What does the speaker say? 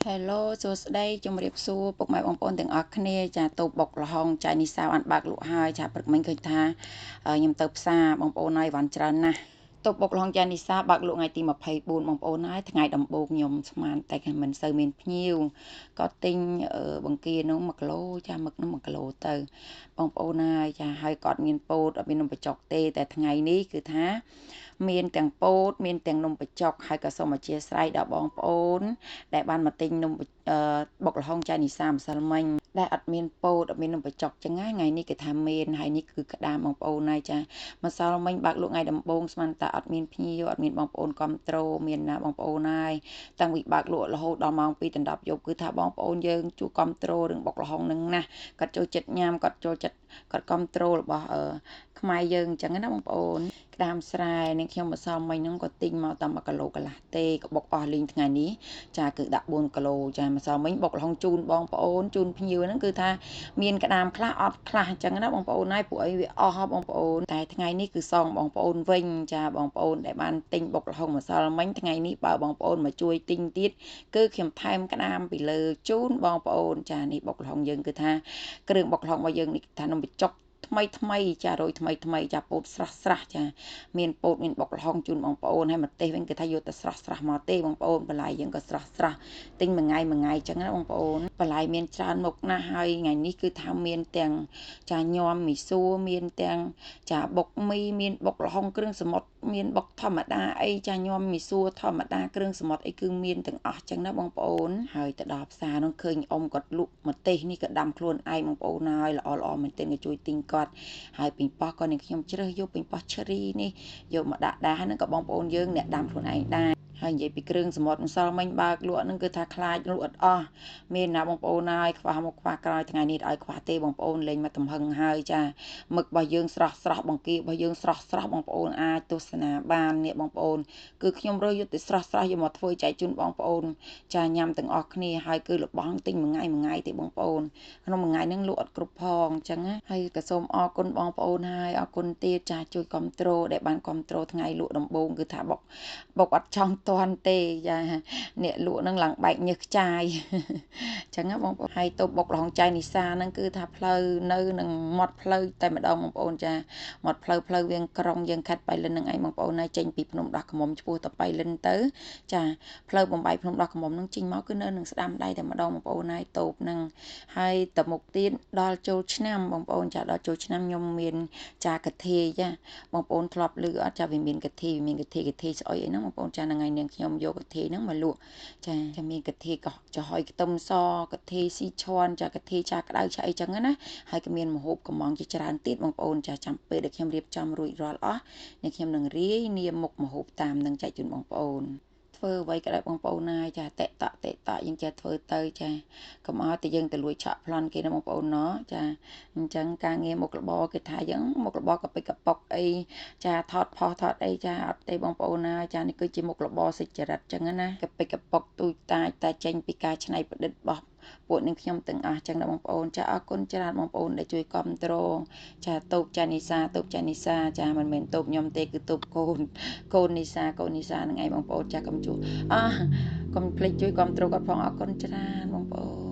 Hello សួស្តីជំរាបសួរពុកម៉ែបងប្អូនទាំងអស់គ្នាចាតូបបុកល្ហុងចៃនីសាវអានបើកលក់ហើយចាព្រឹកមិញឃើញថាខ្ញុំទៅផ្សារបងប្អូនហើយវ៉ាន់ច្រើនណាស់តូបបុកល្ហុងចៃនីសាបើកលក់ថ្ងៃទី24បងប្អូនហើយថ្ងៃដំបូងខ្ញុំស្មានតែមិនសូវមានភ្ញៀវក៏ទិញបង្គានោះ1គីឡូចាមឹកនោះ1គីឡូទៅបងប្អូនហើយចាហើយក៏អត់មានពោតអត់មាននំបញ្ចុកទេតែថ្ងៃនេះគឺថាមានទាំងពោតមានទាំងនំបញ្ចុកហើយក៏សូមអធិស្ឋានដល់បងប្អូនដែលបានមកទិញនំបុកល្ហុងចៃនីសាម្សិលមិញដែលអត់មានពោតអត់មាននំបញ្ចុកចឹងណាថ្ងៃនេះគេថាមានហើយនេះគឺក្តាមបងប្អូនហើយចាម្សិលមិញបើកលក់ថ្ងៃដំបូងស្មានតែអត់មានភ្ញៀវអត់មានបងប្អូនគ្រប់ត្រូលមានណាបងប្អូនហើយតាំងពីបើកលក់រហូតដល់ម៉ោង2:10យប់គឺថាបងប្អូនយើងជួយគ្រប់ត្រូលរឿងបុកល្ហុងនឹងណាគាត់ចូលចិត្តញ៉ាំគាត់ចូលចិត្តគាត់គ្រប់ត្រូលរបស់ខ្មែរយើងអញ្ចឹងណាបងប្អូនក្តាមស្រែនឹងខ្ញុំម្សិលមិញហ្នឹងក៏ទិញមកតែ1គីឡូកន្លះទេក៏បុកអស់លីងថ្ងៃនេះចាគឺដាក់4គីឡូចាម្សិលមិញបុកល្ហុងជូនបងប្អូនជូនភ្ញៀវហ្នឹងគឺថាមានក្តាមខ្លះអត់ខ្លះអញ្ចឹងណាបងប្អូនហើយពួកអីវាអស់បងប្អូនតែថ្ងៃនេះគឺសងបងប្អូនវិញចាបងប្អូនដែលបានទិញបុកល្ហុងម្សិលមិញថ្ងៃនេះបើបងប្អូនមកជួយទិញទៀតគឺខ្ញុំថែមក្តាមពីលើជូនបងប្អូនចានេះបុកល្ហុងយើងគឺថាគ្រឿងបុកល្ហុងរបស់យើងនេះថានំបញ្ចុកថ្មីថ្មីចារយថ្មីថ្មីចាពោតស្រស់ស្រស់ចាមានពោតមានបុកល្ហុងជូនបងប្អូនហើយម្ទេសវិញគឺថាយកតែស្រស់ស្រស់មកទេបងប្អូនបន្លែយើងក៏ស្រស់ស្រស់ទិញមួយថ្ងៃមួយថ្ងៃចឹងណាបងប្អូនបន្លែមានច្រើនមុខណាស់ហើយថ្ងៃនេះគឺថាមានទាំងចាញោមមីសួរមានទាំងចាបុកមីមានបុកល្ហុងគ្រឿងសមុទ្រមានបុកធម្មតាអីចាញោមមីសួរធម្មតាគ្រឿងសមុទ្រអីគឺមានទាំងអស់ចឹងណាបងប្អូនហើយទៅដល់ផ្សារនោះឃើញអ៊ំគាត់លក់ម្ទេសនេះក៏ដាំខ្លួនឯងបងប្អូនហើយល្អល្អមែនទែនក៏ជួយទិញគាត់ហើយពេញប៉ោះក៏នឹងខ្ញុំជ្រើសយកពេញប៉ោះជ្រីនេះយកមកដាក់ដែរហ្នឹងក៏បងប្អូនយើងអ្នកដាំខ្លួនឯងដែរហើយនិយាយពីគ្រឿងសមុទ្រម្សិលមិញបើកលក់ហ្នឹងគឺថាខ្លាចលក់អត់អស់មានណាបងប្អូនហើយខ្វះមកខ្វះក្រោយថ្ងៃនេះឲ្យខ្វះទេបងប្អូនលេងមកទំហឹងហើយចាមឹករបស់យើងស្រស់ស្រស់បង្គារបស់យើងស្រស់ស្រស់បងប្អូនអាចទស្សនាបាននេះបងប្អូនគឺខ្ញុំរើសយកតែស្រស់ស្រស់យកមកធ្វើចែកជូនបងប្អូនចាញ៉ាំទាំងអស់គ្នាហើយគឺលបងទិញមួយថ្ងៃមួយថ្ងៃទេបងប្អូនក្នុងមួយថ្ងៃហ្នឹងលក់អត់គ្រប់ផងអញ្ចឹងហើយក៏សូមអរគុណបងប្អូនហើយអរគុណទៀតចាជួយគ្រប់ត្រូលដែលបានគ្រប់ត្រូលថ្ងៃលក់ដំបូងគឺថាបុកអត់ចង់តាន់ទេចាអ្នកលក់នឹងឡើងបែកញើសខ្ចាយអញ្ចឹងណាបងប្អូនហើយតូបបុកល្ហុងចៃនីសាហ្នឹងគឺថាផ្លូវនៅនឹងមាត់ផ្លូវតែម្ដងបងប្អូនចាមាត់ផ្លូវផ្លូវវៀងក្រុងយើងខិតបៃលិននឹងឯងបងប្អូនហើយចេញពីភ្នំដោះក្រមុំឆ្ពោះទៅបៃលិនទៅចាផ្លូវបំបីភ្នំដោះក្រមុំនឹងចេញមកគឺនៅនឹងស្ដាំដៃតែម្ដងបងប្អូនហើយតូបនឹងហើយទៅមុខទៀតដល់ចូលឆ្នាំបងប្អូនចាដល់ចូលឆ្នាំខ្ញុំមានចាកាធីចាបងប្អូនធ្លាប់ឮអត់ចាវាមានកាធីវាមានកាធីកាធីស្អុយអីហ្នឹងបងប្អូនចាហ្នឹងហើយនាងខ្ញុំយកកាធីហ្នឹងមកលក់ចាចាមានកាធីកោះចំហុយខ្ទឹមសកាធីស៊ីឈွန်ចាកាធីចាក្តៅឆាអីចឹងណាហើយក៏មានម្ហូបកំងជាច្រើនទៀតបងប្អូនចាចាំពេលដែលខ្ញុំរៀបចំរួចរាល់អស់នាងខ្ញុំនឹងរាយនាមមុខម្ហូបតាមនឹងចែកជូនបងប្អូនធ្វើអ្វីក៏ដោយបងប្អូនណាចាតេតតេតយើងចេះធ្វើទៅចាកុំឲ្យតែយើងទៅលួចឆក់ប្លន់គេណាបងប្អូនណចាអញ្ចឹងការងារមុខរបរគេថាយើងមុខរបរកពិកកប៉ុកអីចាថតផុសថតអីចាអត់ទេបងប្អូនណាចានេះគឺជាមុខរបរសុចរិតចឹងណាកពិកកប៉ុកទូចតាចតែចេញពីការច្នៃប្រឌិតរបស់ពួកនឹងខ្ញុំទាំងអស់ចឹងណាបងប្អូនចាអរគុណច្រើនបងប្អូនដែលជួយគ្រប់គ្រងចាតូបចានីសាតូបចានីសាចាមិនមែនតូបខ្ញុំទេគឺតូបកូនកូននីសាកូននីសានឹងឯងបងប្អូនចាកុំជួអះកុំភ្លេចជួយគ្រប់គ្រងគាត់ផងអរគុណច្រើនបងប្អូន។